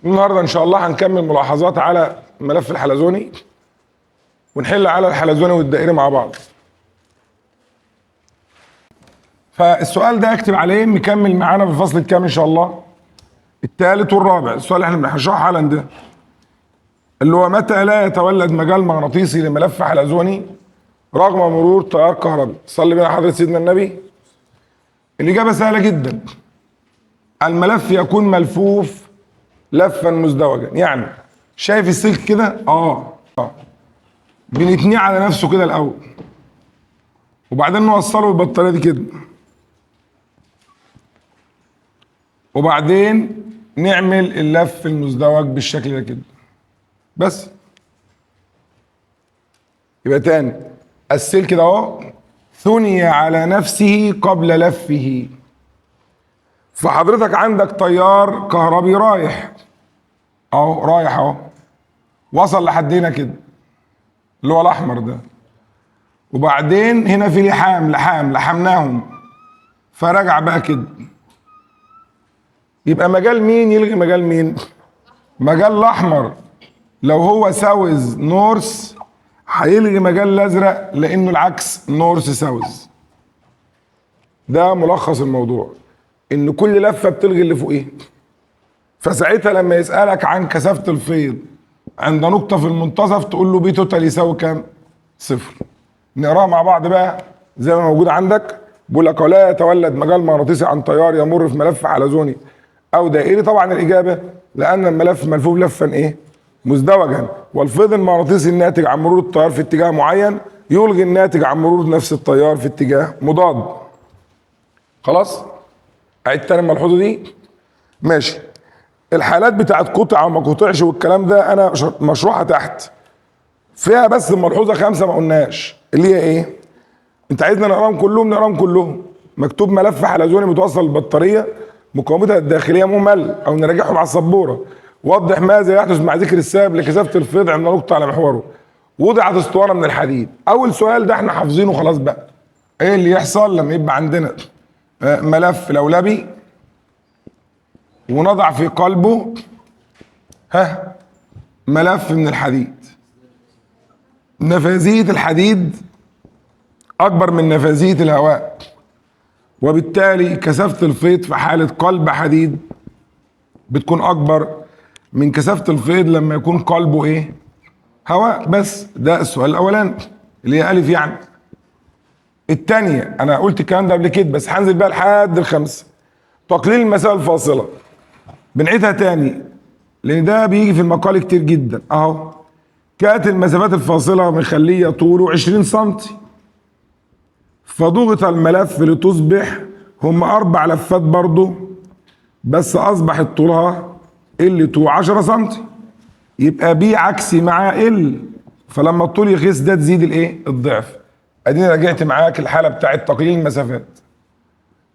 النهارده ان شاء الله هنكمل ملاحظات على ملف الحلزوني، ونحل على الحلزوني والدائري مع بعض. فالسؤال ده اكتب عليه، مكمل معانا في الفصل الكام ان شاء الله؟ الثالث والرابع. السؤال اللي احنا بنشرحه حالا ده اللي هو متى لا يتولد مجال مغناطيسي لملف حلزوني رغم مرور تيار كهربي؟ صلي بنا حضرة سيدنا النبي. الإجابة سهلة جدا، الملف يكون ملفوف لفا مزدوجا. يعني شايف السلك كده؟ بنتنيه على نفسه كده الأول، وبعدين نوصله بالبطارية دي كده، وبعدين نعمل اللف المزدوج بالشكل ده كده بس. يبقى تاني السلك ده اهو ثني على نفسه قبل لفه. فحضرتك عندك تيار كهربي رايح اهو، رايح اهو، وصل لحد هنا كده اللي هو الاحمر ده، وبعدين هنا في لحام لحام لحمناهم، فرجع بقى كده. يبقى مجال مين يلغي مجال مين؟ مجال الاحمر لو هو south north هيلغي مجال الازرق لانه العكس north south. ده ملخص الموضوع، ان كل لفه بتلغي اللي فوقيه. فساعتها لما يسالك عن كثافة الفيض عند نقطة في المنتصف تقول له B total يساوي كام؟ صفر. نقراها مع بعض بقى زي ما موجود عندك. بيقول لك ولا يتولد مجال مغناطيسي عن تيار يمر في ملف حلزوني او دائري. طبعا الاجابة لان الملف ملفوف لفا ايه؟ مزدوجا، والفيض المغناطيسي الناتج عن مرور التيار في اتجاه معين يلغي الناتج عن مرور نفس التيار في اتجاه مضاد. خلاص؟ اعيد تاني الملحوظة دي. ماشي. الحالات بتاعت قطع وما قطعش والكلام ده انا مشروحها تحت فيها، بس الملحوظة 5 ما قلناش اللي هي ايه؟ انت عايزنا نقراهم كلهم؟ نقراهم كلهم. مكتوب ملف حلزوني متوصل بالبطاريه مقاومتها الداخلية مهمل، او نراجعهم على السبوره. وضح ماذا يحدث مع ذكر السبب لكثافه الفيض عند نقطة على محوره. وضعت اسطوانة من الحديد. اول سؤال ده احنا حافظينه خلاص بقى. ايه اللي يحصل لما يبقى عندنا ملف لولبي ونضع في قلبه ملف من الحديد؟ نفاذيه الحديد اكبر من نفاذيه الهواء، وبالتالي كثافة الفيض في حاله قلب حديد بتكون اكبر من كثافة الفيض لما يكون قلبه ايه؟ هواء. بس ده السؤال الاولاني اللي هي الف يعني. الثانية انا قلت الكلام ده قبل كده بس هنزل بقى لحد الخمسة. تقليل المسافة الفاصلة بنعيدها تاني لان ده بيجي في المقال كتير جدا اهو. كانت المسافات الفاصلة مخليه طوله 20 سم، فضغط الملف لتصبح هم 4 لفات برضو، بس اصبحت طولها L2 10 سم. يبقى B عكسي مع L، فلما الطول يخس ده تزيد الايه؟ الضعف. اديني راجعت معاك الحالة بتاعت تقليل المسافات.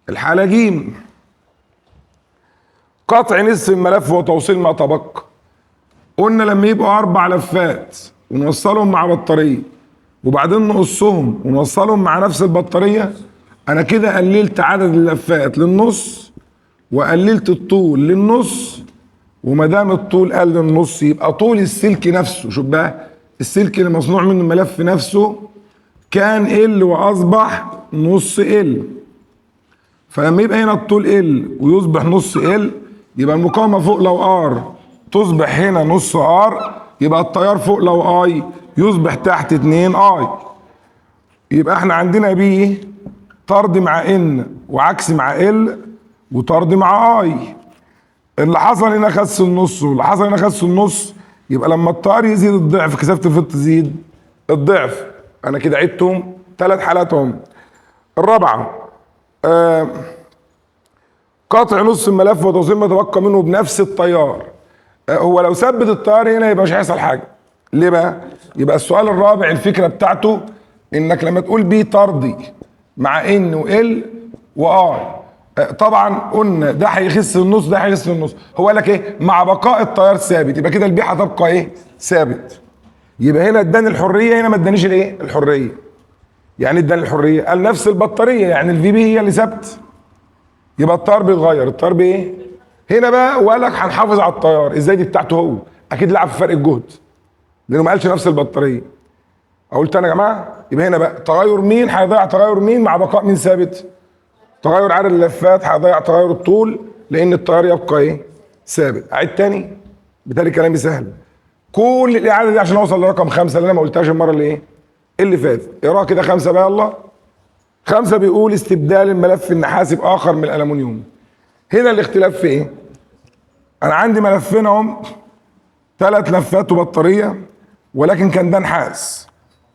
الحالة ج، قطع نصف الملف وتوصيل ما تبقى. قلنا لما يبقوا 4 لفات ونوصلهم مع بطارية وبعدين نقصهم ونوصلهم مع نفس البطارية، انا كده قللت عدد اللفات للنص وقللت الطول للنص، وما دام الطول قل للنص يبقى طول السلك نفسه، شوف بقى السلك اللي مصنوع منه الملف نفسه كان L واصبح نص L، فلما يبقى هنا الطول L ويصبح نص L يبقى المقاومة فوق لو R تصبح هنا نص R، يبقى التيار فوق لو I يصبح تحت 2 I. يبقى احنا عندنا B طرد مع N وعكس مع L وطرد مع I. اللي حصل هنا خس النص واللي حصل هنا خس النص، يبقى لما التيار يزيد الضعف كثافة الفيض تزيد الضعف. انا كده عدتهم 3 حالاتهم. الرابعة قطع نص الملف وتوصيل ما تبقى منه بنفس التيار. هو لو ثبت التيار هنا يبقى مش هيحصل حاجة. ليه بقى؟ يبقى السؤال الرابع الفكرة بتاعته انك لما تقول B طردي مع N و L و I، طبعا قلنا ده هيخس النص ده هيخس النص، هو قال لك ايه؟ مع بقاء التيار ثابت، يبقى كده ال B هتبقى ايه؟ ثابت. يبقى هنا اداني الحرية، هنا ما ادانيش الايه؟ الحرية. يعني اداني الحرية قال نفس البطارية، يعني ال VB هي اللي ثابت، يبقى التيار بيتغير. التيار بايه؟ هنا بقى وقال لك هنحافظ على التيار، ازاي؟ دي بتاعته هو، اكيد لعب في فرق الجهد لانه ما قالش نفس البطارية. قلت انا يا جماعة يبقى هنا بقى تغير مين هيضيع تغير مين مع بقاء مين ثابت؟ تغير عدد اللفات هيضيع تغير الطول لان التيار يبقى ايه؟ ثابت. اعيد تاني، بالتالي كلامي سهل. كل الاعادة دي عشان اوصل لرقم 5 اللي انا ما قلتهاش المرة اللي ايه؟ اللي فاتت. اقراها كده 5 بقى يلا. 5 بيقول استبدال الملف النحاسي باخر من الالومنيوم. هنا الاختلاف في ايه؟ انا عندي ملفين اهم، 3 لفات وبطاريه، ولكن كان ده نحاس.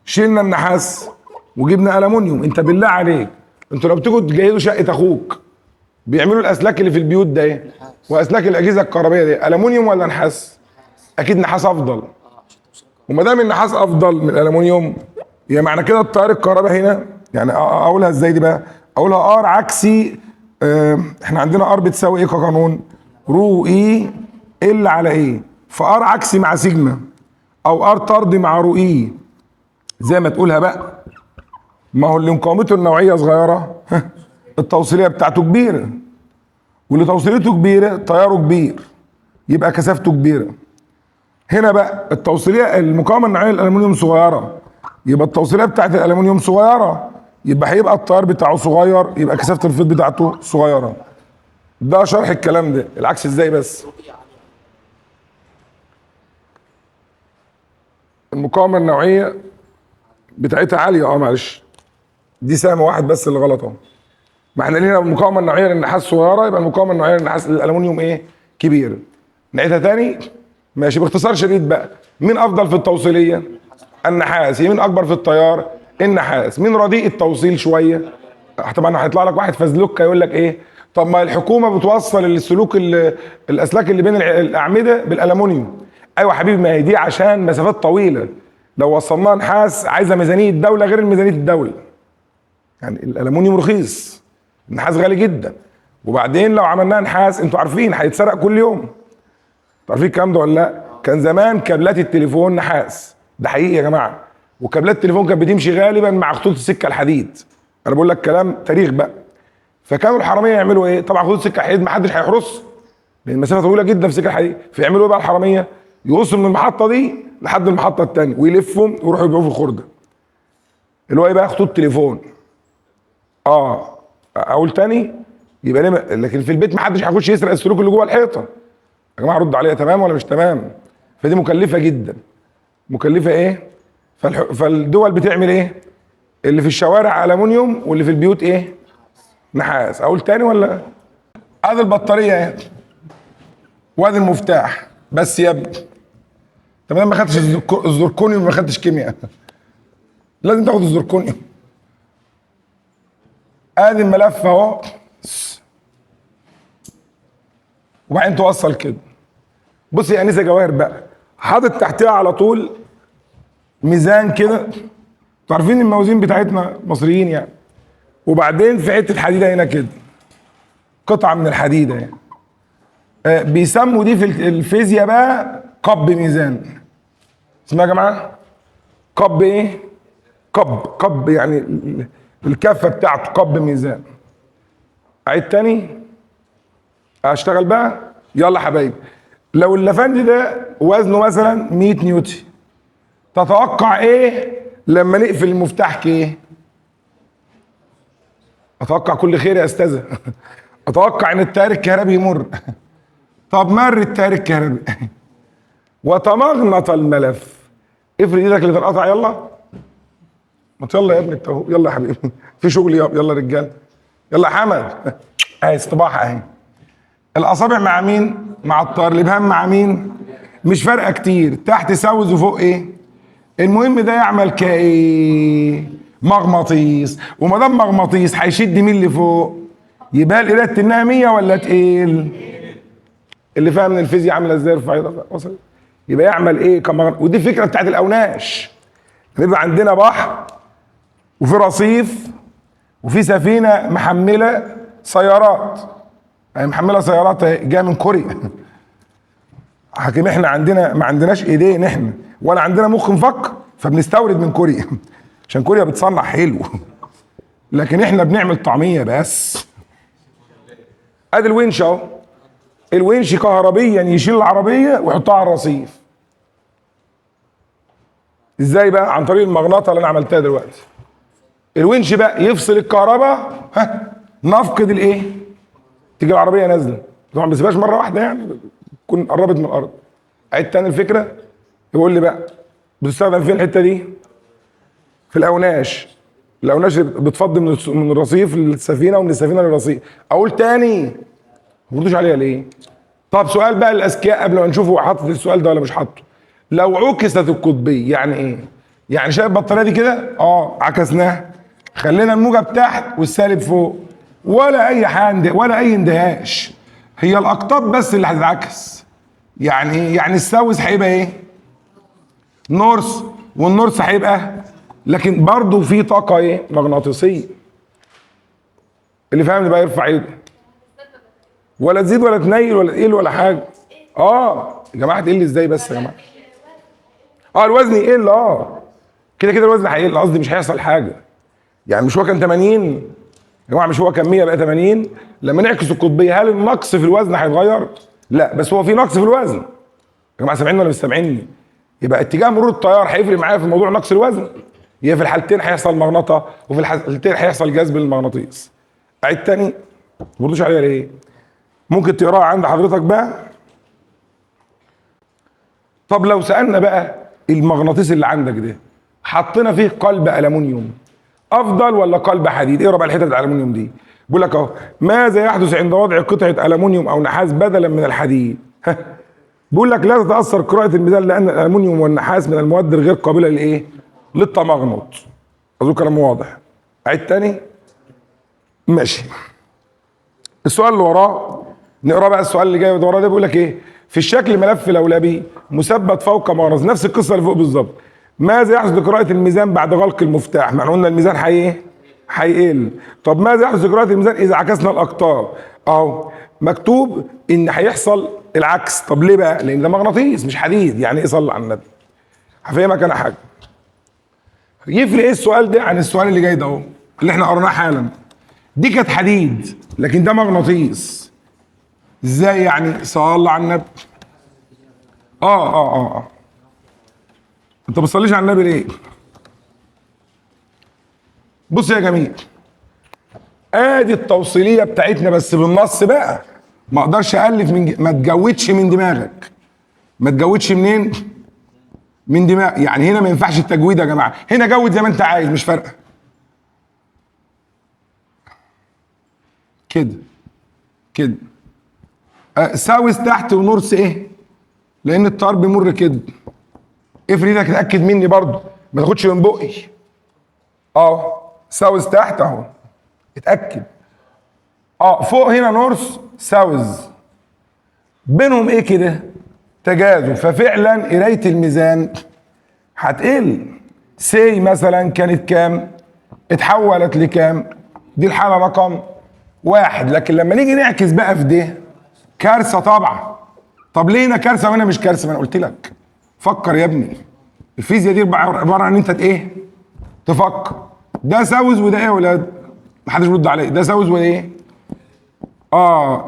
شلنا النحاس وجبنا الومنيوم. انت بالله عليك، انتوا لو بتيجوا تجهزوا شقه اخوك بيعملوا الاسلاك اللي في البيوت ده ايه؟ واسلاك الاجهزة الكهربائية دي الومنيوم ولا نحاس؟ اكيد نحاس افضل. وما دام النحاس افضل من الالومنيوم يبقى معنى كده التيار الكهربائي هنا، يعني اقولها ازاي دي بقى؟ اقولها R عكسي. احنا عندنا R بتساوي ايه كقانون؟ rho E L على A، ف R عكسي مع سيجما او R طردي مع rho E زي ما تقولها بقى. ما هو اللي مقاومته النوعية صغيرة التوصيليه بتاعته كبيرة، واللي توصيلته كبيرة تياره كبير يبقى كثافته كبيرة. هنا بقى التوصيليه المقاومة النوعية للالومنيوم صغيرة، يبقى التوصيليه بتاعت الالومنيوم صغيرة، يبقى هيبقى التيار بتاعه صغير، يبقى كثافة الفيض بتاعته صغيرة. ده شرح الكلام ده. العكس ازاي بس؟ المقاومة النوعية بتاعتها عالية. معلش دي سهم واحد بس اللي غلط اهو. ما احنا لينا المقاومة النوعية للنحاس صغيرة، يبقى المقاومة النوعية للنحاس للالومنيوم ايه؟ كبيرة. نعيدها تاني ماشي. باختصار شديد بقى، مين افضل في التوصيليه؟ النحاس. مين اكبر في التيار؟ النحاس. مين رديء التوصيل شوية؟ طبعا هيطلع لك واحد فزلوكه يقول لك ايه؟ طب ما الحكومة بتوصل السلوك الاسلاك اللي بين الاعمدة بالالومنيوم. ايوه حبيبي، ما هي دي عشان مسافات طويلة، لو وصلناها نحاس عايزه ميزانية دولة غير ميزانية الدولة. يعني الالومنيوم رخيص، النحاس غالي جدا. وبعدين لو عملناها نحاس انتوا عارفين هيتسرق كل يوم. انتوا عارفين الكلام ده ولا لا؟ كان زمان كابلات التليفون نحاس، ده حقيقي يا جماعة. وكابلات التليفون كانت بتمشي غالبا مع خطوط السكة الحديد. انا بقول لك كلام تاريخ بقى. فكانوا الحرامية يعملوا ايه؟ طبعا خطوط السكة الحديد ما حدش هيحرس لان المسافة طويلة جدا في السكة الحديد، فيعملوا ايه بقى الحرامية؟ يقصوا من المحطة دي لحد المحطة الثانية ويلفوا ويروحوا يبيعوه في الخرده. اللي هو ايه بقى؟ خطوط تليفون. اقول تاني يبقى ليه لكن في البيت ما حدش هيخش يسرق السلوك اللي جوه الحيطة. يا جماعة ردوا عليا، تمام ولا مش تمام؟ فدي مكلفة جدا. مكلفة ايه؟ فالدول بتعمل ايه؟ اللي في الشوارع الومنيوم واللي في البيوت ايه؟ نحاس. اقول تاني ولا؟ ادي البطارية اهي وادي المفتاح بس يا ابني. طب انا ما خدتش الزركونيوم، ما خدتش كيمياء. لازم تاخد الزركونيوم. ادي الملف اهو، وبعدين توصل كده. بص يا انسه جواهر بقى، حاطط تحتها على طول ميزان كده، انتوا عارفين الموازين بتاعتنا مصريين يعني. وبعدين في حتة حديده هنا كده، قطعه من الحديدة يعني. بيسموا دي في الفيزياء بقى قب ميزان. اسمها يا جماعة قب ايه؟ قب يعني الكفة بتاعته قب ميزان. اعيد تاني، اشتغل بقى. يلا حبايبي، لو اللافندي ده وزنه مثلا 100 نيوتن، تتوقع ايه لما نقفل المفتاح كيه؟ اتوقع كل خير يا استاذه. اتوقع ان التيار الكهربي يمر. طب مر التيار الكهربي وتمغنط الملف، افرد ايدك اللي تنقطع. يلا ما يلا يا ابني انت، يلا يا حبيبي في شغل، يلا رجاله، يلا يا حمد. اهي الصباحه اهي. الاصابع مع مين؟ مع الطار. الابهام مع مين؟ مش فارقه كتير، تحت ساوز وفوق ايه؟ المهم ده يعمل كايه؟ مغناطيس. وما دام مغناطيس هيشد مين اللي فوق؟ يبقى القراية انها 100 ولا تقل؟ اللي فاهم من الفيزياء عامله ازاي ارفع ايدك. وصل؟ يبقى يعمل ايه كمغناطيس. ودي الفكرة بتاعت الاوناش. بيبقى عندنا بحر وفي رصيف وفي سفينة محمله سيارات، يعني محمله سيارات جاية من كوريا. حكيم احنا عندنا ما عندناش ايدين احنا ولا عندنا مخ نفكر، فبنستورد من كوريا عشان كوريا بتصنع حلو، لكن احنا بنعمل طعميه بس. ادي الونش اهو. الونش كهربيا يشيل العربية ويحطها على الرصيف. ازاي بقى؟ عن طريق المغناطه اللي انا عملتها دلوقتي. الونش بقى يفصل الكهرباء، ها، نفقد الايه؟ تيجي العربية نازله، طبعا ما بيسيبهاش مرة واحدة يعني، تكون قربت من الارض. عيد تاني الفكرة، يقول لي بقى بتستخدم فين الحتة دي؟ في الاوناش. الاوناش بتفضي من الرصيف للسفينه ومن السفينة للرصيف. اقول تاني، ما بردوش عليها ليه؟ طب سؤال بقى للاذكياء قبل ما نشوف هو حاطط السؤال ده ولا مش حاطه. لو عكست القطبيه يعني ايه؟ يعني شايف البطارية دي كده؟ عكسناها، خلينا الموجب تحت والسالب فوق، ولا اي حاجة ولا اي اندهاش، هي الاقطاب بس اللي هتتعكس. يعني ايه؟ يعني ال south هيبقى ايه؟ north، وال north هيبقى، لكن برضه في طاقة ايه؟ مغناطيسيه. اللي فاهم بقى يرفع ايده. ولا تزيد ولا تنيل ولا تقل ولا حاجة. يا جماعة تقل ازاي بس يا جماعة؟ الوزن يقل، كده كده الوزن هيقل، قصدي مش هيحصل حاجة. يعني مش هو كان 80 يا جماعة، مش هو كان 100 بقى 80، لما نعكس القطبيه هل النقص في الوزن هيتغير؟ لا، بس هو في نقص في الوزن. يا جماعة سامعيني ولا مش سامعيني؟ يبقى اتجاه مرور التيار هيفرق معايا في موضوع نقص الوزن. يبقى في الحالتين هيحصل مغناطه، وفي الحالتين هيحصل جذب للمغناطيس. عيد تاني، ما تردوش عليها ليه؟ ممكن تقراها عند حضرتك بقى. طب لو سالنا بقى المغناطيس اللي عندك ده حطينا فيه قلب ألمونيوم افضل ولا قلب حديد؟ اقرا بقى الحتة بتاع الالومنيوم دي. بيقول لك اهو، ماذا يحدث عند وضع قطعه ألمونيوم او نحاس بدلا من الحديد؟ ها، بيقول لك لا تتاثر قراءة الميزان لان الالومنيوم والنحاس من المواد الغير قابله لايه؟ للتمغنط. اظن كلام واضح. عيد تاني، ماشي. السؤال اللي وراه نقرا بقى السؤال اللي جاي وراه ده، بيقول لك ايه؟ في الشكل ملف لولبي مثبت فوق مغناطيس، نفس القصة اللي فوق بالظبط. ماذا يحدث لقراءة الميزان بعد غلق المفتاح؟ ما احنا قلنا الميزان ايه؟ هيقل. طب ماذا يحدث لقراءة الميزان اذا عكسنا الاقطاب؟ اهو مكتوب ان هيحصل العكس. طب ليه بقى؟ لان ده مغناطيس مش حديد. يعني ايه؟ صلي على النبي. هفهمك انا حاجة. يفرق ايه السؤال ده عن السؤال اللي جاي ده اهو اللي احنا قريناه حالا؟ دي كانت حديد لكن ده مغناطيس. ازاي يعني؟ صلى على النبي. انت ما بتصليش على النبي ليه؟ بص يا جميل، ادي التوصيليه بتاعتنا بس بالنص بقى، ما اقدرش الف من ما تجودش من دماغك. ما تجودش منين؟ من دماغ. يعني هنا ما ينفعش التجويد يا جماعة، هنا جود زي ما انت عايز مش فارقه. كده كده south تحت و north ايه؟ لان التيار بيمر كده. افرد ايدك اتاكد مني برضو، ما تاخدش من بقي. south تحت اهو، اتاكد. فوق هنا north south، بينهم ايه كده؟ تجاذب. ففعلا قرايه الميزان هتقل. سي مثلا كانت كام؟ اتحولت لكام؟ دي الحالة رقم 1. لكن لما نيجي نعكس بقى في ده كارثة طبعا. طب ليه هنا كارثة وهنا مش كارثة؟ ما انا قلت لك فكر يا ابني، الفيزياء دي عبارة عن انت ايه؟ تفكر. ده south وده ايه يا ولاد؟ محدش بيرد عليا. ده south وده ايه؟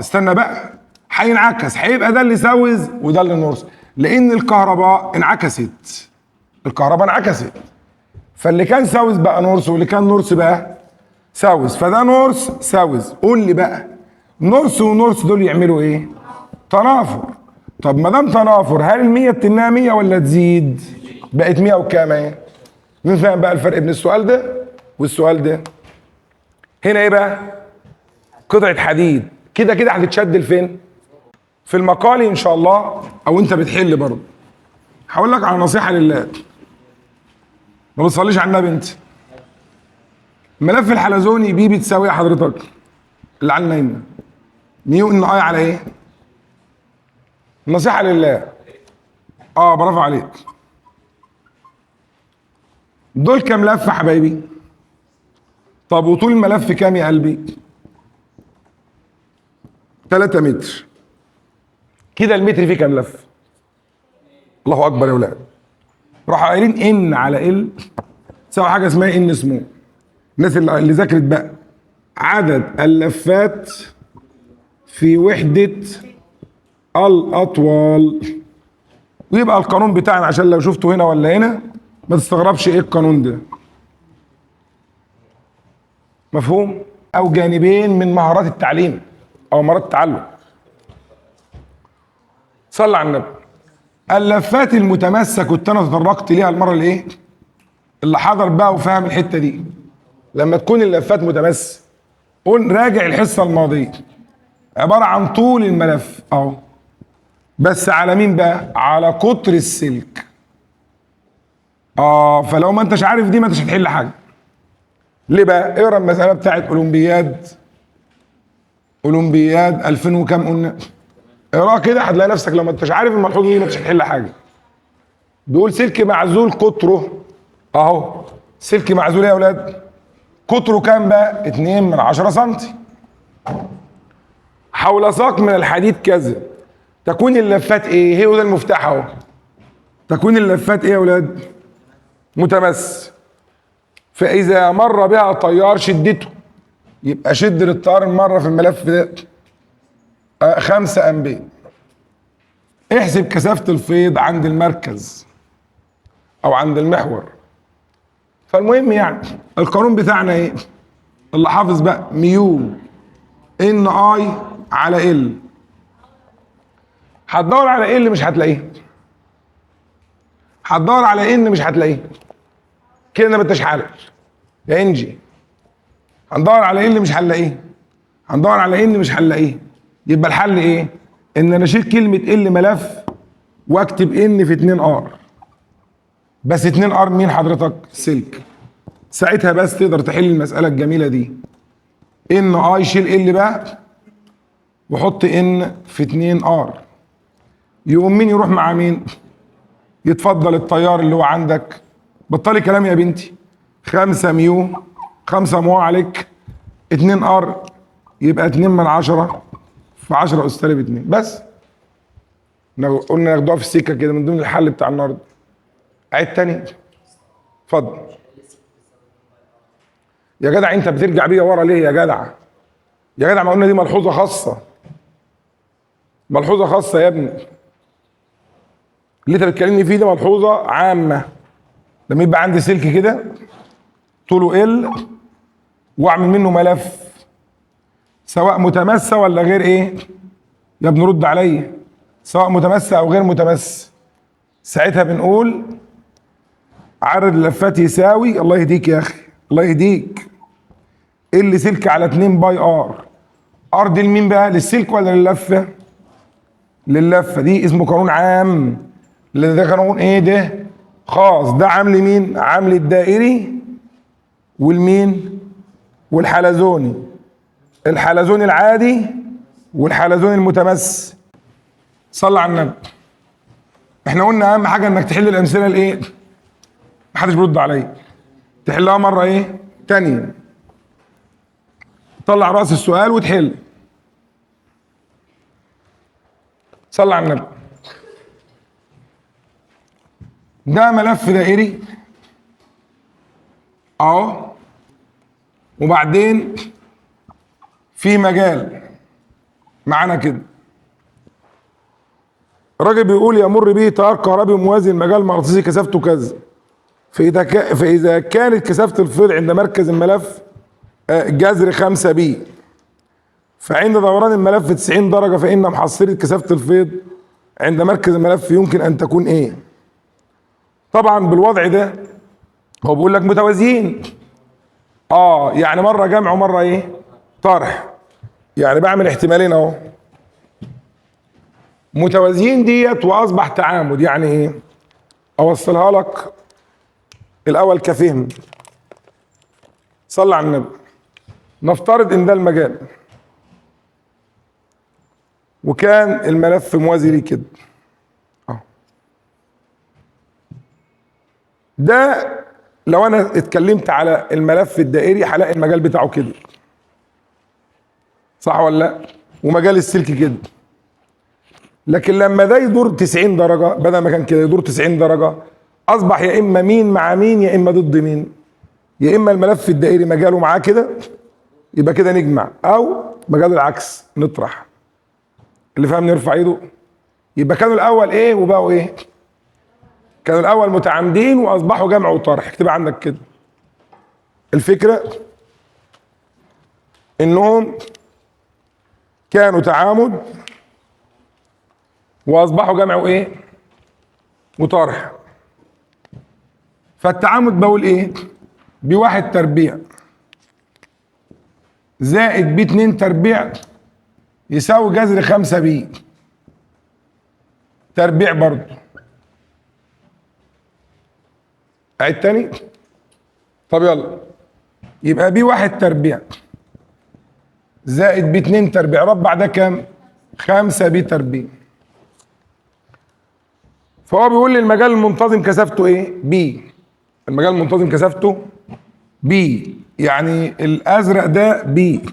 استنى بقى، هينعكس، هيبقى ده اللي south وده اللي north، لان الكهرباء انعكست. الكهرباء انعكست، فاللي كان south بقى north، واللي كان north بقى south، فده north south. قول لي بقى north و north دول يعملوا ايه؟ تنافر. طب ما دام تنافر، هل ال100 تنها 100 ولا تزيد؟ بقت 100 وكام اهي؟ مين فاهم بقى الفرق بين السؤال ده والسؤال ده؟ هنا ايه بقى؟ قطعة حديد كده كده هتتشد لفين؟ في المقالي ان شاء الله، او انت بتحل برضه. هقول لك على نصيحة لله، ما بتصليش على النبي انت. ملف الحلزوني B بتساوي حضرتك اللي على النايمه mu N I على ايه؟ نصيحة لله. برافو عليك. دول كام لفه حبايبي؟ طب وطول الملف كام يا قلبي؟ 3 متر. كده المتر فيه كام لفه؟ الله اكبر يا ولاد. راحوا قايلين N على L تساوي حاجة اسمها N small. الناس اللي ذاكرت بقى عدد اللفات في وحده الاطوال. ويبقى القانون بتاعنا عشان لو شفته هنا ولا هنا ما تستغربش ايه القانون ده. مفهوم؟ او جانبين من مهارات التعليم او مهارات التعلم. صلى على النبي. اللفات المتماسه كنت انا تطرقت ليها المرة الايه؟ اللي حضر بقى وفهم الحتة دي. لما تكون اللفات متماسه، قول راجع الحصة الماضية، عبارة عن طول الملف اهو، بس على مين بقى؟ على قطر السلك. فلو ما انتش عارف دي ما انتش هتحل حاجة. ليه بقى؟ اقرا المسالة بتاعت اولمبياد 2000 وكام قلنا؟ اقراها كده هتلاقي نفسك لو ما انتش عارف الملحوظة دي ما انتش هتحل حاجة. بيقول سلك معزول قطرة اهو، سلك معزول ايه يا اولاد؟ قطرة كام بقى؟ 2 من 10 سم. حول ساق من الحديد كذا، تكون اللفات ايه؟ هو ده المفتاح اهو. تكون اللفات ايه يا اولاد؟ متماس. فاذا مر بها تيار شدته، يبقى شد للتيار المرة في الملف ده 5 امبير. احسب كثافة الفيض عند المركز او عند المحور. فالمهم يعني القانون بتاعنا ايه؟ اللي حافظ بقى mu N I على L. هتدور على L مش هتلاقيه، هتدور على N مش هتلاقيه، كده ما انتش حالل يا انجي. هندور على L مش هنلاقيه، هندور على N مش هنلاقيه. يبقى الحل ايه؟ ان انا اشيل كلمة L ملف واكتب N في 2 R، بس 2 R مين حضرتك؟ سلك. ساعتها بس تقدر تحل المسالة الجميلة دي. N I شيل L بقى وحط N في 2 R، يقوم مين يروح مع مين؟ يتفضل التيار اللي هو عندك. بطلي كلام يا بنتي. 5 mu 5 مو عليك 2 R، يبقى 2 من 10 في 10 اس سالب 2 بس. قلنا ناخدوها في السكة كده من ضمن الحل بتاع النهارده. عيد تاني، اتفضل. يا جدع انت بترجع بيا ورا ليه يا جدع؟ يا جدع ما قلنا دي ملحوظة خاصة، ملحوظة خاصة يا ابني. اللي انت بتكلمني فيه ده ملحوظة عامة. لما يبقى عندي سلك كده طوله L واعمل منه ملف سواء متماسه ولا غير ايه؟ يا ابني رد عليا. سواء متماسه او غير متماسه، ساعتها بنقول عدد اللفات يساوي، الله يهديك يا اخي الله يهديك، L سلك على 2 pi R. R دي لمين بقى؟ للسلك ولا للفه؟ للفه. دي اسمه قانون عام، لان ده قانون ايه؟ ده خاص. ده عام لمين؟ عام للدائري والمين؟ والحلزوني. الحلزون العادي والحلزون المتمس. صلى على النبي. احنا قلنا اهم حاجة انك تحل الامثلة الايه؟ محدش بيرد عليا. تحلها مرة ايه؟ تانية. طلع راس السؤال وتحل. صلى على النبي. ده ملف دائري اهو، وبعدين في مجال معانا كده. الراجل بيقول يمر به تيار كهربي موازي المجال المغناطيسي كثافته كذا، فإذا كانت كثافة الفيض عند مركز الملف جذر 5 B، فعند دوران الملف 90 درجة فإن محصلة كثافة الفيض عند مركز الملف يمكن أن تكون إيه؟ طبعا بالوضع ده هو بيقول لك متوازيين، يعني مرة جمع ومرة إيه؟ طرح. يعني بعمل احتمالين أهو متوازيين ديت وأصبح تعامد. يعني إيه؟ أوصلها لك الأول كفهم. صلى على النبي. نفترض إن ده المجال وكان الملف موازي ليه كده اهو. ده لو انا اتكلمت على الملف الدائري هلاقي المجال بتاعه كده، صح ولا لا؟ ومجال السلك كده. لكن لما ده يدور 90 درجة، بدل ما كان كده يدور 90 درجة، اصبح يا اما مين مع مين يا اما ضد مين. يا اما الملف الدائري مجاله معاه كده يبقى كده نجمع، او مجال العكس نطرح. اللي فاهم يرفع ايده. يبقى كانوا الاول ايه وبقوا ايه؟ كانوا الاول متعامدين واصبحوا جمع وطرح. اكتبها عندك كده. الفكرة انهم كانوا تعامد واصبحوا جمع وايه؟ وطرح. فالتعامد بقول ايه؟ B واحد تربيع زائد B اتنين تربيع يساوي جذر 5 B تربيع برضه. عيد تاني. طب يلا، يبقى B واحد تربيع زائد B اتنين تربيع، ربع ده كام؟ 5 B تربيع. فهو بيقول لي المجال المنتظم كثافته ايه؟ B. المجال المنتظم كثافته B، يعني الازرق ده B.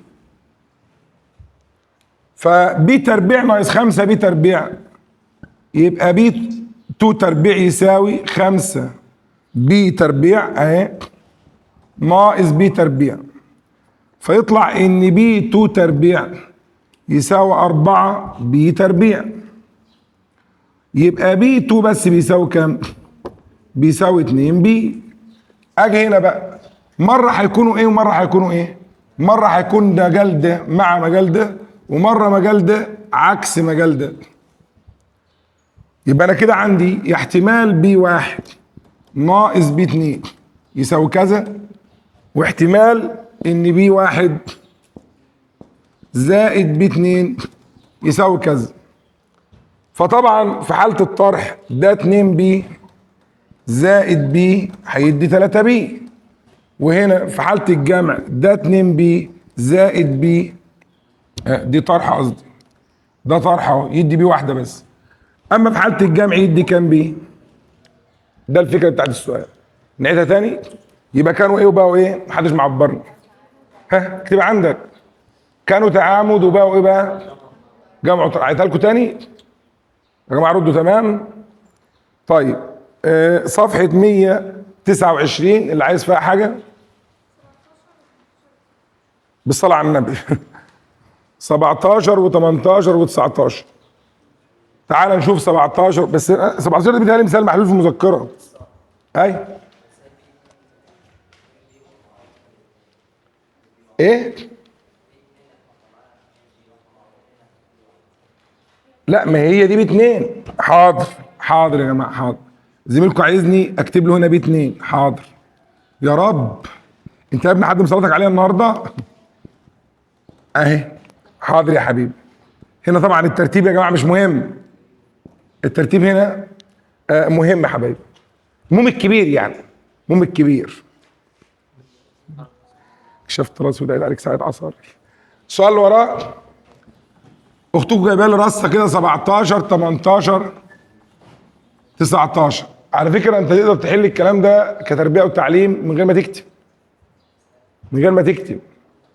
ف B تربيع ناقص 5 B تربيع يبقى B 2 تربيع يساوي 5 B تربيع اهي ناقص B تربيع. فيطلع ان B 2 تربيع يساوي 4 B تربيع. يبقى B 2 بس بيساوي كام؟ بيساوي 2 B. اجي هنا بقى، مرة هيكونوا ايه ومرة هيكونوا ايه؟ مرة هيكون ده مجال ده مع مجال ده، ومرة مجال ده عكس مجال ده. يبقى انا كده عندي احتمال B واحد ناقص B اتنين يساوي كذا، واحتمال ان B واحد زائد B اتنين يساوي كذا. فطبعا في حالة الطرح ده 2 B زائد B هيدي 3 B، وهنا في حالة الجمع ده 2 B زائد B، دي طرح قصدي، ده طرح اهو يدي B واحدة بس. اما في حالة الجمع يدي كام B؟ ده الفكرة بتاعت السؤال. نعيدها تاني. يبقى كانوا ايه وبقوا ايه؟ محدش معبرني. ها اكتب عندك، كانوا تعامد وبقوا ايه بقى؟ جمع وطرح. عيدها لكم تاني يا جماعة، ردوا تمام. طيب صفحة 129 اللي عايز فيها حاجة بالصلاة على النبي. 17 و18 و19. تعال نشوف 17 بس. 17 ده بيتهيألي مثال محلول في المذكرة. اي ايه؟ لا ما هي دي باتنين. حاضر حاضر يا جماعة حاضر. زميلكم عايزني اكتب له هنا باتنين. حاضر يا رب. انت يا ابني حد مسلطك عليها النهارده؟ اهي حاضر يا حبيبي. هنا طبعا الترتيب يا جماعة مش مهم، الترتيب هنا مهم يا حبايبي، المهم الكبير يعني، المهم الكبير. كشفت راسي ودعيت عليك ساعة عصاري. السؤال اللي وراه اختكم جايبه لي رصه كده 17 18 19. على فكرة انت تقدر تحل الكلام ده كتربيه وتعليم من غير ما تكتب، من غير ما تكتب،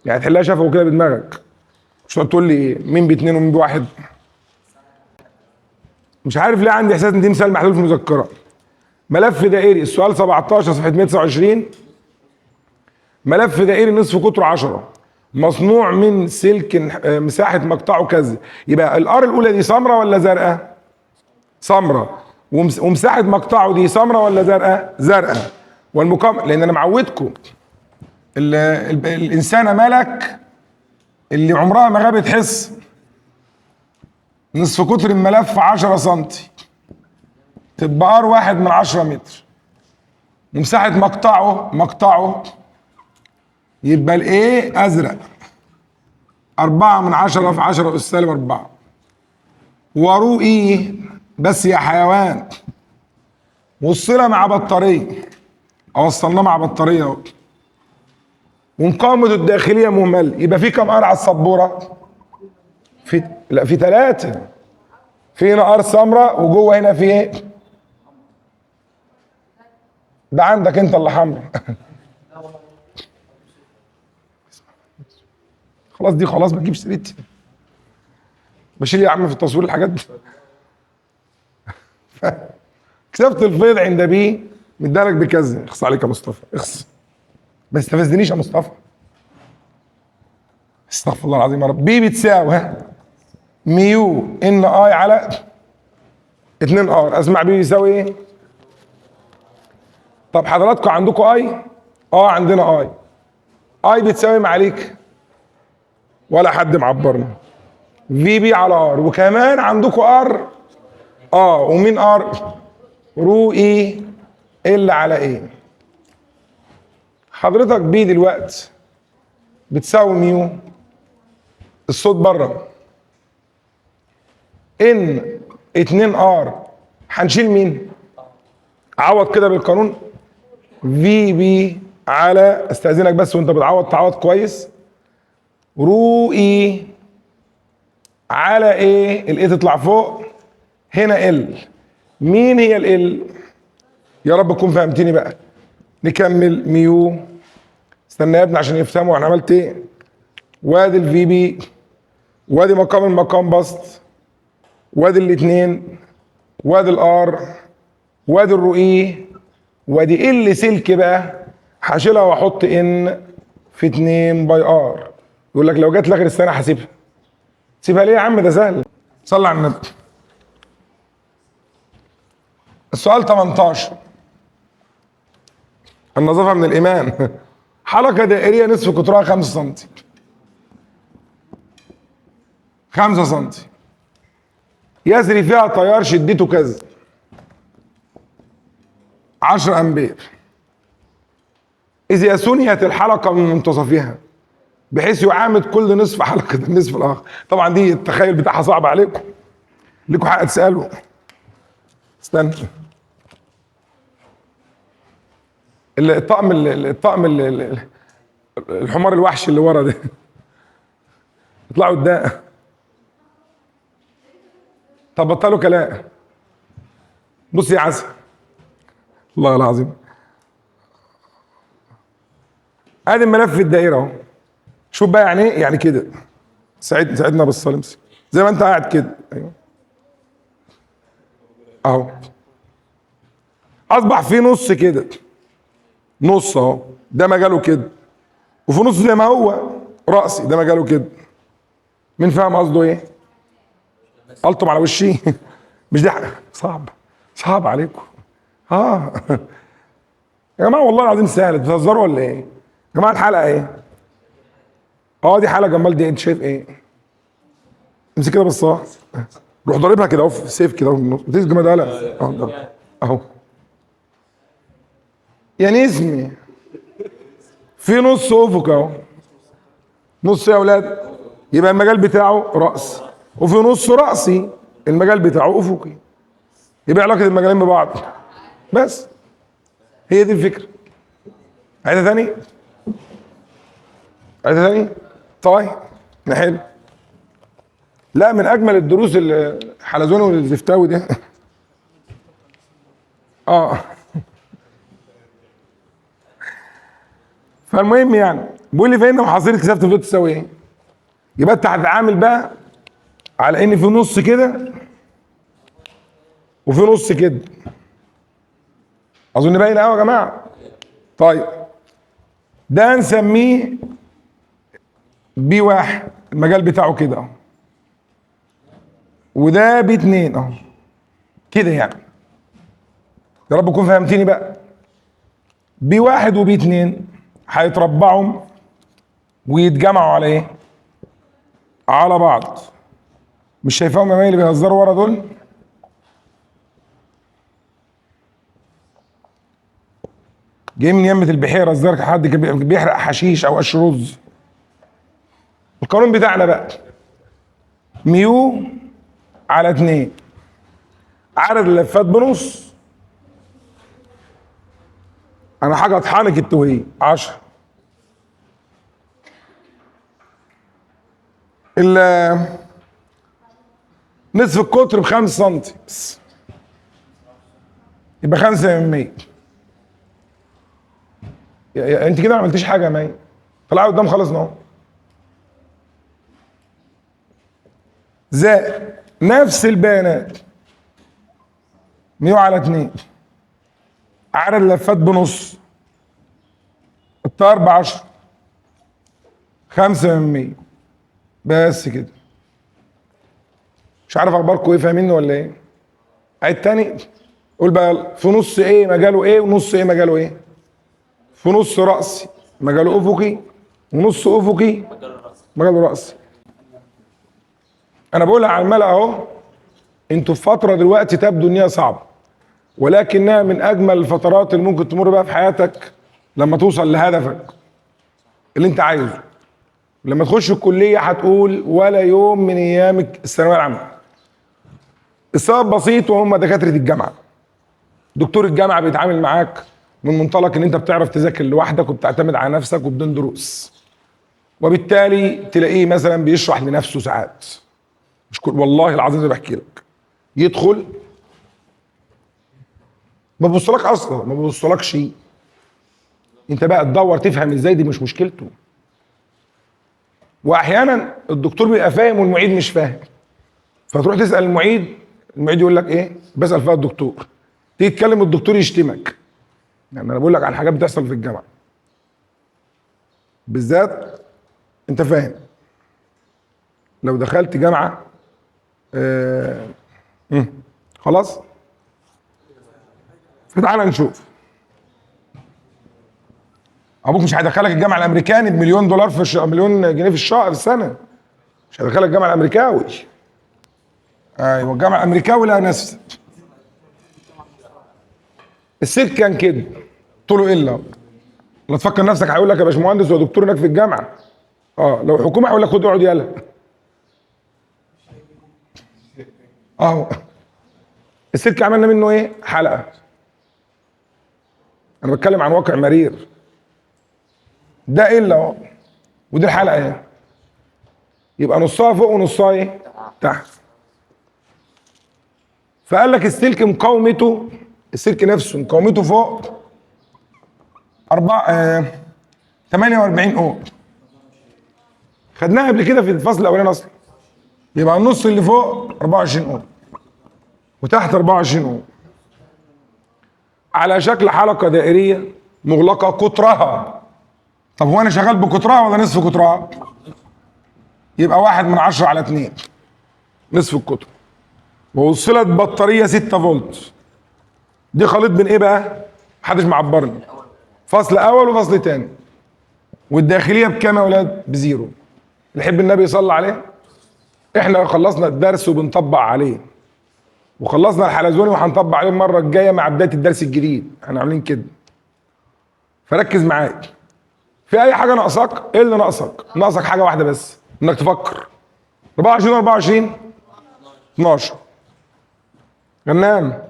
يعني تحلها شفوي كده بدماغك، مش تقعد تقول لي مين باتنين ومين بواحد. مش عارف ليه عندي احساس ان دي مثال محلول في المذكرة. ملف دائري، السؤال 17 صفحة 129. ملف دائري نصف قطرة 10 مصنوع من سلك مساحة مقطعه كذا. يبقى ال R الاولى دي سمراء ولا زرقاء؟ سمراء. ومساحة مقطعه دي سمراء ولا زرقاء؟ زرقاء. والمقام، لان انا معودكم الانسانة ملك اللي عمرها ما غابت حس. نصف قطر الملف 10 سم، تبقى R 1 من 10 متر. ومساحة مقطعه يبقى الايه ازرق 4 من 10 في 10 اس سالب 4. و rho e بس يا حيوان وصلها مع بطارية، اوصلناه مع بطارية اهو. ومقاومته الداخلية مهمل. يبقى في كام R على السبوره؟ في لا في 3. في هنا R سمراء، وجوه هنا في ايه؟ ده عندك انت اللي حمرا. خلاص دي خلاص ما تجيبش سيرتي. بشيل يا عم في التصوير الحاجات دي. كسبت الفيض عند بي مدالك بكذا. اخص عليك يا مصطفى، اخص. ما استفزنيش يا مصطفى. استغفر الله العظيم يا رب. B بتساوي ها mu N I على 2 R. اسمع B بيساوي ايه؟ طب حضراتكم عندكم I؟ اه عندنا I. I بتساوي معاليك ولا حد معبرنا، VB على R. وكمان عندكم R، اه ومين R؟ rho e L على A. حضرتك B دلوقتي بتساوي mu، الصوت بره، N 2 R. هنشيل مين؟ عوض كده بالقانون VB على، استاذنك بس وانت بتعوض تعوض كويس، rho e على A؟ ال A تطلع فوق هنا L. مين هي L؟ يا رب تكون فهمتني بقى. نكمل mu، استنى يا ابني عشان يفهموا انا عملت ايه. وادي ال VB، وادي مقام المقام بسط، وادي الاثنين، وادي ال R، وادي ال rho e، وادي L سلك بقى هشيلها واحط N في 2 pi R. يقول لك لو جت لاخر السنة هسيبها. سيبها ليه يا عم؟ ده سهل. صلى على النبي. السؤال 18، النظافة من الايمان. حلقة دائريه نصف قطرها 5 سم، 5 سم، يسري فيها تيار شدته كذا 10 امبير. اذا سنيت الحلقة من منتصفها بحيث يعامد كل نصف حلقة النصف الاخر. طبعا دي التخيل بتاعها صعب عليكم، لكم حق تسالوا. استنى، الطقم الطقم الحمار الوحش اللي ورا ده اطلعوا قدام. طب بطلوا كلام. بص يا عسل، والله العظيم ادي الملف في الدائرة اهو. شوف بقى يعني ايه، يعني كده ساعدنا بالصلاة، امسك زي ما انت قاعد كده. ايوه اهو، اصبح في نص كده، نص اهو ده مجاله كده، وفي نص زي ما هو راسي ده مجاله كده. مين فاهم قصده ايه؟ قلتم على وشي. مش دي صعب، صعب عليكم. اه يا جماعة والله العظيم سهل، بتهزروا ولا ايه؟ يا جماعة الحلقة ايه؟ اه دي حلقة جمال دي، انت شايف ايه؟ امسك كده بس، اه روح ضاربها كده اهو سيف كده اهو في النص، بتيجي جمال ده اهو اهو. يعني اسمي في نص افق اهو، نص يا اولاد، يبقى المجال بتاعه راس، وفي نص راسي المجال بتاعه افقي، يبقى علاقة المجالين ببعض. بس هي دي الفكرة. عايزها ثاني؟ عايزها ثاني؟ طيب نحل. لا من اجمل الدروس الحلزوني والزفتاوي ده. اه فالمهم يعني بيقول لي فإن محاصيل كثافة الفيض تساوي ايه؟ يبقى انت هتتعامل بقى على ان في نص كده وفي نص كده. اظن باين قوي يا جماعة. طيب ده نسميه B واحد، المجال بتاعه كده اهو، وده B اتنين اهو كده يعني. يا رب تكون فهمتني بقى. B واحد و B اتنين هيتربعوا ويتجمعوا على ايه؟ على بعض. مش شايفاهم يا مي اللي بيهزروا ورا دول؟ جاي من يمة البحيرة، الزرق حد بيحرق حشيش او قش رز. القانون بتاعنا بقى mu على 2 عدد اللفات بنص. انا حاجة اطحنك التوهيه 10. نصف القطر ب5 سم بس، يبقى 5%. انت كده ما عملتيش حاجة يا مي، طلع قدام خالص اهو. زائد نفس البيانات mu على 2 عدد اللفات بنص، التيار ب10، 5% بس كده. مش عارف اخباركم ايه، فاهميني ولا ايه؟ عيد تاني، قول بقى في نص ايه مجاله ايه ونص ايه مجاله ايه؟ في نص رأسي مجاله افقي، ونص افقي مجاله رأسي. انا بقولها على الملأ اهو، انتوا في فترة دلوقتي تبدو ان هي صعبة، ولكنها من اجمل الفترات اللي ممكن تمر بها في حياتك لما توصل لهدفك اللي انت عايزه. لما تخش الكلية هتقول ولا يوم من ايام الثانوية العامة. السبب بسيط، وهم دكاترة الجامعة. دكتور الجامعة بيتعامل معاك من منطلق ان انت بتعرف تذاكر لوحدك وبتعتمد على نفسك وبدون دروس، وبالتالي تلاقيه مثلا بيشرح لنفسه ساعات. مش كل، والله العظيم زي ما بحكي لك، يدخل ما بيبصلك اصلا، ما بيبصلكش. انت بقى تدور تفهم ازاي، دي مش مشكلته. واحيانا الدكتور بيبقى فاهم والمعيد مش فاهم، فتروح تسال المعيد، المعيد يقول لك ايه؟ بسال فيها الدكتور. تيجي تكلم الدكتور يشتمك. يعني انا بقول لك عن حاجات بتحصل في الجامعة بالذات، انت فاهم. لو دخلت جامعه خلاص. فتعالى نشوف. ابوك مش هيدخلك الجامعة الامريكاني بمليون دولار في مليون جنيه في الشهر في السنة، مش هيدخلك الجامعة الامريكاوي. ايوه الجامعة الامريكاوي لا ناس. السلك كان كده طوله الا لا تفكر نفسك هيقول لك يا باشمهندس ويا دكتور هناك في الجامعة. لو حكومة هيقول لك خد اقعد يلا. اهو السلك عملنا منه ايه؟ حلقة. انا بتكلم عن واقع مرير. ده الا اهو، ودي الحلقة اهي. يبقى نصها فوق ونصها ايه؟ تحت. فقال لك السلك مقاومته، السلك نفسه مقاومته فوق 48 اوم. خدناها قبل كده في الفصل الاولاني اصلا. يبقى النص اللي فوق 24 اوم وتحت 24 اوم، على شكل حلقة دائريه مغلقة قطرها. طب هو انا شغال بقطرها ولا نصف قطرها؟ يبقى 1/10 على 2، نصف القطر. ووصلت بطارية 6 فولت. دي خليط بين ايه بقى؟ محدش معبرني. فصل اول وفصل تاني. والداخليه بكام يا اولاد؟ ب zero. اللي يحب النبي يصلي عليه. احنا خلصنا الدرس وبنطبق عليه، وخلصنا الحلزوني وهنطبق عليه المرة الجاية مع بداية الدرس الجديد. احنا عاملين كده، فركز معايا. في اي حاجة ناقصاك؟ ايه اللي ناقصك؟ ناقصك حاجة واحدة بس، انك تفكر. 24 24 12. غنام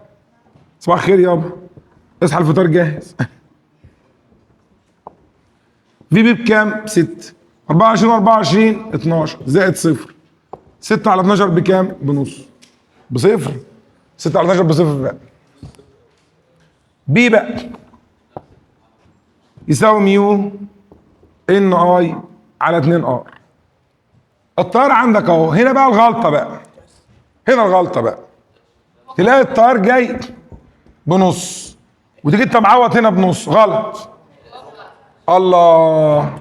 صباح الخير يابا، اصحى الفطار جاهز. في بي بكام؟ 6. 24 24 12 زائد 0. 6 على 12 بكام؟ بنص. بصفر. 6 على 12 بصفر بقى. B بقى يساوي mu N I على 2 R. التيار عندك اهو. هنا بقى الغلطة بقى، هنا الغلطة بقى. تلاقي التيار جاي بنص وتيجي انت معوض هنا بنص، غلط. الله،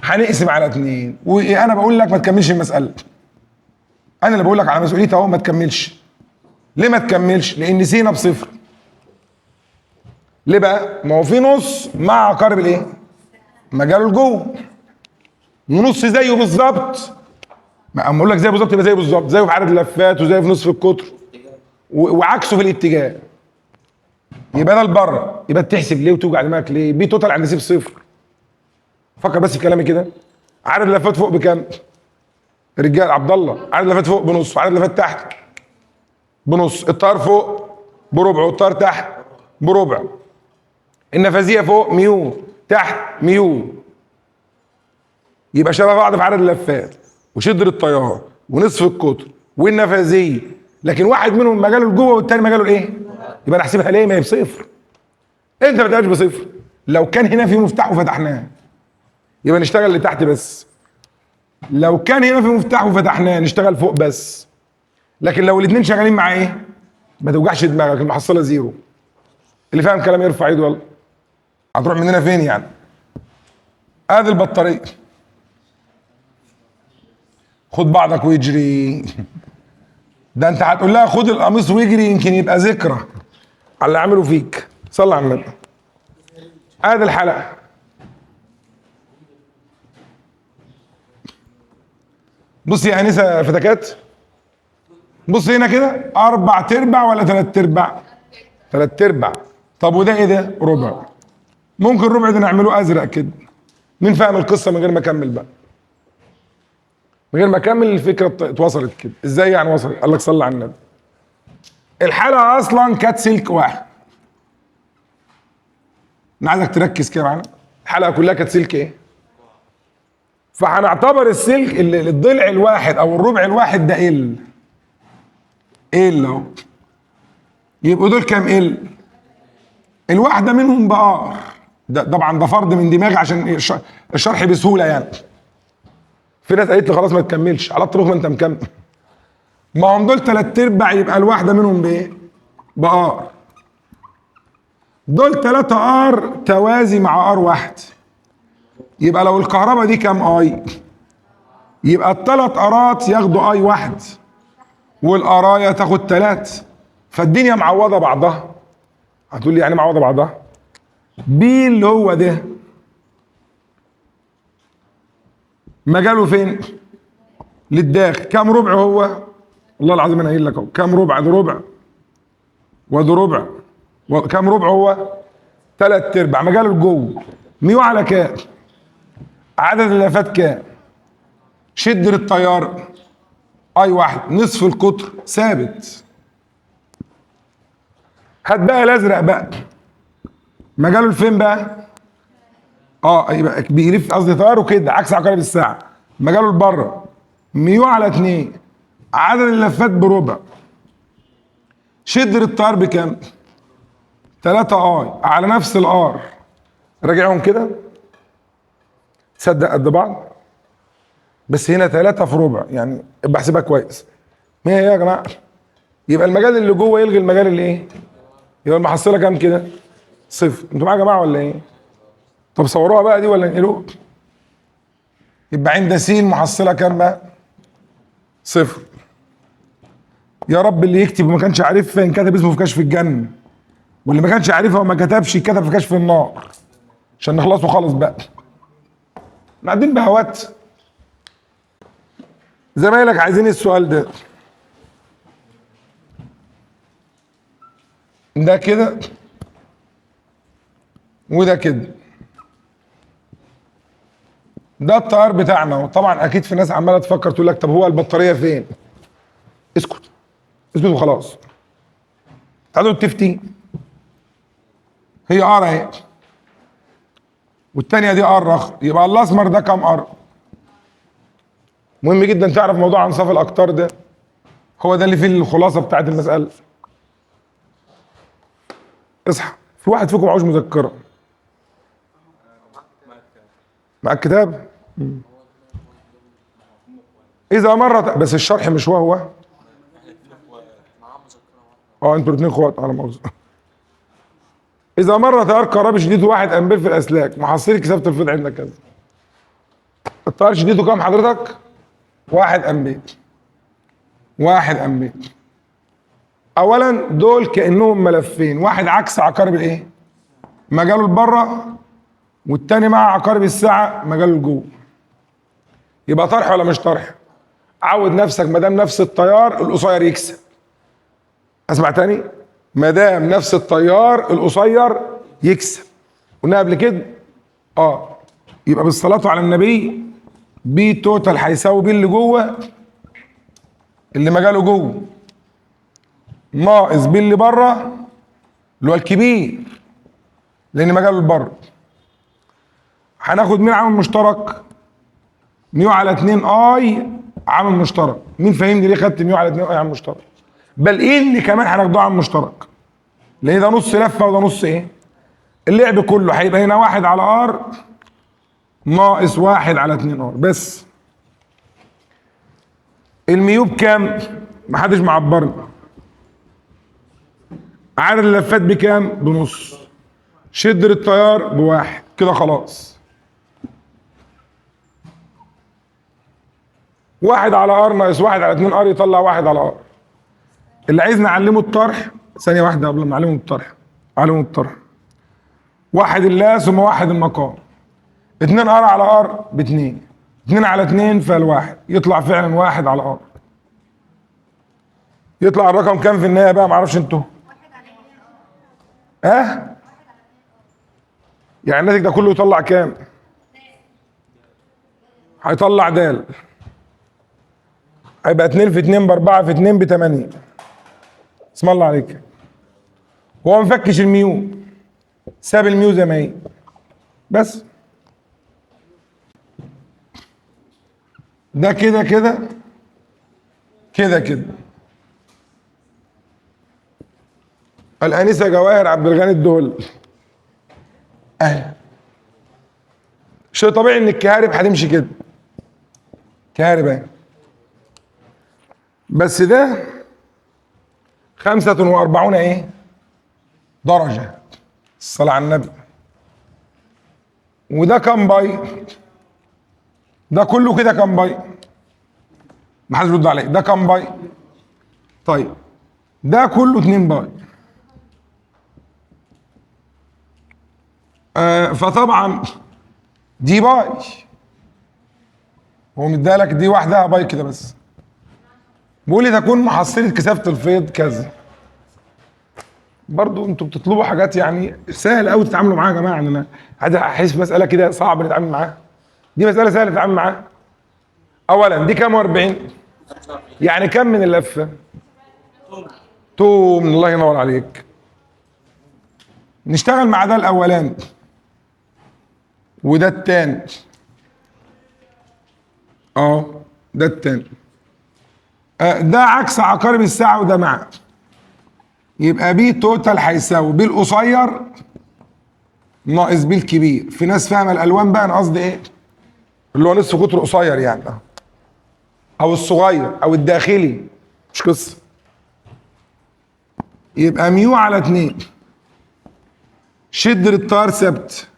هنقسم على 2. وانا بقول لك ما تكملش المسالة. انا اللي بقول لك على مسؤوليتي اهو، ما تكملش. ليه ما تكملش؟ لان سينا بصفر. ليه بقى؟ ما هو في نص مع عقارب الايه؟ مجاله لجوه، ونص زيه بالظبط. ما اما اقول لك زيه بالظبط يبقى زيه بالظبط، زيه في عدد اللفات وزيه في نصف القطر وعكسه في الاتجاه. يبقى ده لبره. يبقى تحسب ليه وتوجع دماغك ليه؟ B total عند C بصفر. فكر بس في كلامي كده. عدد اللفات فوق بكام؟ رجال عبد الله، عدد اللفات فوق بنص، وعدد اللفات تحت بنص. التيار فوق بربع والتيار تحت بربع. النفاذيه فوق mu، تحت mu. يبقى شبه بعض في عدد اللفات وشدر التيار ونصف القطر والنفاذيه، لكن واحد منهم مجاله لجوه والتاني مجاله لايه؟ يبقى انا احسبها ليه؟ ما هي بصفر. انت ما تبقاش بصفر. لو كان هنا في مفتاح وفتحناه يبقى نشتغل لتحت بس. لو كان هنا في مفتاح وفتحناه نشتغل فوق بس. لكن لو الاثنين شغالين مع ايه؟ ما توجعش دماغك، المحصلة zero. اللي فاهم كلام يرفع ايده. يلا هتروح مننا فين يعني؟ ادي البطارية. خد بعضك ويجري. ده انت هتقول لها خد القميص واجري، يمكن يبقى ذكرى على اللي عمله فيك. صلى على النبي. ادي الحلقة. بصي يا انسه فتكات، بص هنا كده، 4/4 ولا 3/4؟ 3/4. طب وده ايه ده؟ ربع. ممكن الربع ده نعمله ازرق كده. مين فاهم القصة من غير ما اكمل بقى؟ من غير ما اكمل الفكرة اتوصلت كده. ازاي يعني وصلت؟ قال لك صلى على النبي. الحلقة اصلا كانت سلك واحد. انا عايزك تركز كده معانا. الحلقة كلها كانت سلك ايه؟ فهنعتبر السلك الضلع الواحد او الربع الواحد ده ال ال اهو. يبقوا دول كام ال؟ الواحدة منهم ب R. ده طبعا ده فرض من دماغي عشان الشرح بسهولة يعني. في ناس قالت لي خلاص ما تكملش على الطرق، ما انت مكمل. ما هم دول 3/4، يبقى الواحدة منهم بايه؟ ب R. دول 3 R توازي مع R واحد. يبقى لو الكهرباء دي كام I؟ يبقى الثلاث R ات ياخدوا I واحد، والقرايه تاخد 3. فالدنيا معوضه بعضها. هتقول لي يعني معوضه بعضها؟ B اللي هو ده مجاله فين؟ للداخل. كام ربع هو؟ والله العظيم انا قايل لك اهو، كام ربع؟ ده ربع وده ربع، كام ربع هو؟ 3/4. مجاله لجوه. mu على كام؟ عدد اللفات كام؟ شد للتيار I واحد، نصف القطر ثابت. هات بقى الازرق بقى، مجاله لفين بقى؟ يبقى بيلف، قصدي تياره كده عكس عقارب الساعة، مجاله لبره. mu على 2، عدد اللفات بربع، شد للتيار بكام؟ 3 I على نفس ال R. راجعهم كده، تصدق قد بعض، بس هنا 3 في ربع، يعني بحسبها كويس. ما هي يا جماعة؟ يبقى المجال اللي جوه يلغي المجال اللي ايه؟ يبقى المحصلة كام كده؟ صفر. انتوا معايا يا جماعة ولا ايه؟ طب صوروها بقى دي ولا انقلوها؟ يبقى عند س محصله كام بقى؟ صفر. يا رب اللي يكتب وما كانش عارفها ينكتب اسمه في كشف الجنة، واللي ما كانش عارفها وما كتبش يتكتب في كشف النار، عشان نخلصه خالص بقى. قاعدين بهوات. زمايلك عايزين السؤال ده، ده كده وده كده، ده التيار بتاعنا. وطبعا اكيد في ناس عماله تفكر تقول لك طب هو البطارية فين؟ اسكت اسكت وخلاص. تعالوا تفتي، هي R اهي والثانية دي R رخ، يبقى الاسمر ده كام R؟ مهم جدا تعرف موضوع انصاف الاقطار ده، هو ده اللي فيه الخلاصة بتاعت المسالة. اصحى، في واحد فيكم معهوش مذكره؟ معاك كتاب؟ اذا مرت، بس الشرح مش هو. انتوا الاثنين اخوات على مؤاخذة. اذا مر تيار كهربي شديدة 1 امبير في الاسلاك، محصله كثافة الفيض عندك كذا. التيار شديدة كام حضرتك؟ 1 امبير. 1 امبير. اولا دول كانهم ملفين، واحد عكس عقارب الايه؟ مجاله لبره، والتاني مع عقارب الساعة مجاله لجوه. يبقى طرح ولا مش طرح؟ عود نفسك ما دام نفس التيار القصير يكسب. اسمع تاني، ما دام نفس التيار القصير يكسب. قلنا قبل كده. يبقى بالصلاة على النبي B total هيساوي B اللي جوه اللي مجاله جوه ناقص B اللي بره اللي هو الكبير لان مجاله لبره. هناخد مين عامل مشترك؟ mu على 2 I عامل مشترك. مين فاهمني ليه خدت mu على 2 I عامل مشترك؟ بل ايه اللي كمان هناخدوه عامل مشترك؟ لان ده نص لفه وده نص ايه؟ اللعب كله هيبقى هنا 1 على R ناقص 1 على 2 R بس. ال mu بكام؟ محدش معبرني. عدد اللفات بكام؟ بنص. شد للتيار بواحد كده خلاص. 1 على R ناقص 1 على 2 R يطلع 1 على R. اللي عايز نعلمه الطرح، ثانية واحدة قبل ما نعلمه الطرح، علمه الطرح. واحد الله ثم واحد المقام. 2 R على R ب2، 2 على 2 فالواحد، يطلع فعلا 1 على R. يطلع الرقم كام في النهاية بقى؟ معرفش انتوا. ها؟ يعني الناتج ده كله يطلع كام؟ هيطلع دال. هيبقى 2 في 2 ب4 في 2 ب8. اسم الله عليك. هو ما فكش ال mu، ساب ال mu زي ما هي بس. ده كده كده كده كده. الانسة جواهر عبد الغني الدهل. اهلا. شيء طبيعي ان الكهارب هتمشي كده، كهارب اهي. بس ده 45 ايه؟ درجة. الصلاة على النبي. وده كام pi؟ ده كله كده كام pi؟ ما حدش بيرد عليا. ده كام pi؟ طيب ده كله 2 pi. فطبعا دي pi، هو مديها لك دي واحدة pi كده بس. بيقول لي تكون محصلة كثافة الفيض كذا. برضو انتوا بتطلبوا حاجات يعني سهل قوي تتعاملوا معاها يا جماعة. يعني انا عايز احس مسالة كده صعب نتعامل معاها، دي مسالة سهلة نتعامل معاها. اولا دي كام؟ 40. يعني كم من اللفة؟ توم. الله ينور عليك. نشتغل مع ده الاولاني وده التاني. ده التاني. ده عكس عقارب الساعة وده مع. يبقى B total هيساوي B القصير ناقص B الكبير. في ناس فاهمه الالوان بقى، انا قصدي ايه؟ اللي هو نصف قطر قصير يعني، او الصغير او الداخلي، مش قصة. يبقى mu على 2، شد للتيار ثابت،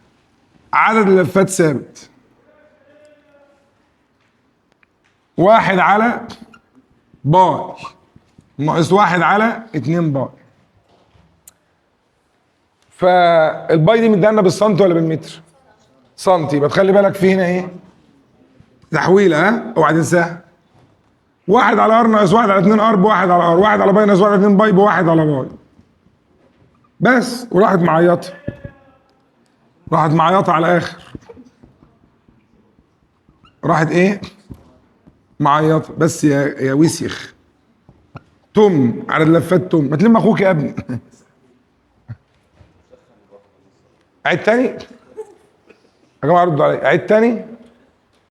عدد اللفات ثابت، 1 على pi ناقص 1 على 2 pi. فال pi دي مديها لنا بالسنتي ولا بالمتر؟ سنتي. يبقى تخلي بالك في هنا ايه؟ تحويله. ها، اوعى تنساها. 1 على R ناقص 1 على 2 R ب1 على R، 1 على pi ناقص 1 على 2 pi ب1 على pi بس. وراحت معيطه، راحت معيطه على الاخر. راحت ايه؟ معيطه بس يا وسخ. تم على اللفات تم. ما تلم اخوك يا ابني. عيد تاني يا جماعة، ردوا عليا. عيد تاني.